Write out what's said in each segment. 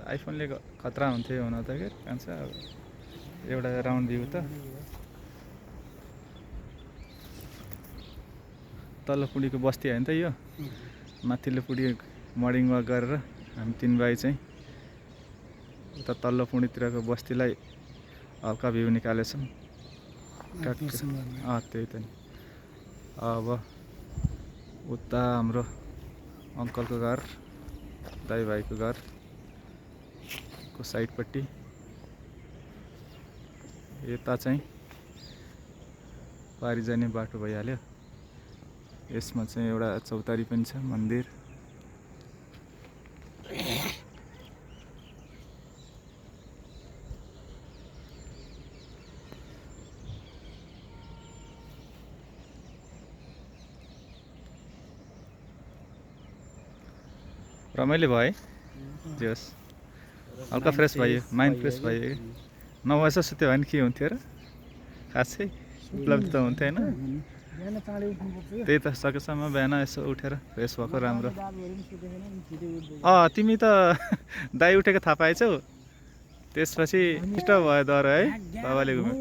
आइफोनले खतरा हुन्थ्यो हुन त के भन्छ एउटा राउन्ड भ्यू त तल्लो पुडीको बस्ती होइन त यो माथिल्लो पुडी मर्निङ वाक गरेर हामी 3 भाइ चाहिँ उता तल्लो पुडीतिरको बस्तीलाई हल्का भ्यू निकालेछौँ त्यही त नि अब उता हाम्रो अङ्कलको घर दाइ भाइको घरको साइडपट्टि यता चाहिँ पारी जाने बाटो भइहाल्यो यसमा चाहिँ एउटा चौतारी पनि छ मन्दिर रमाइलो भयो है जस हल्का फ्रेस भयो माइन्ड फ्रेस भयो नबसे सुत्यो भने के हुन्थ्यो र खासै उपलब्ध त हुन्थेन त्यही त सकेसम्म बिहान यसो उठेर फ्रेस भएको राम्रो तिमी त दाइ उठेको थाहा पाएछौ त्यसपछि डिस्टर्ब भयो दर है बाबाले घुम्यो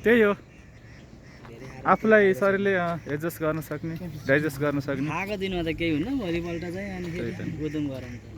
त्यही हो आफूलाई शरीरले एडजस्ट गर्न सक्ने डाइजेस्ट गर्न सक्ने खाएको दिनमा त केही हुन्न भोलिपल्ट चाहिँ अनि फेरि गोदम गरम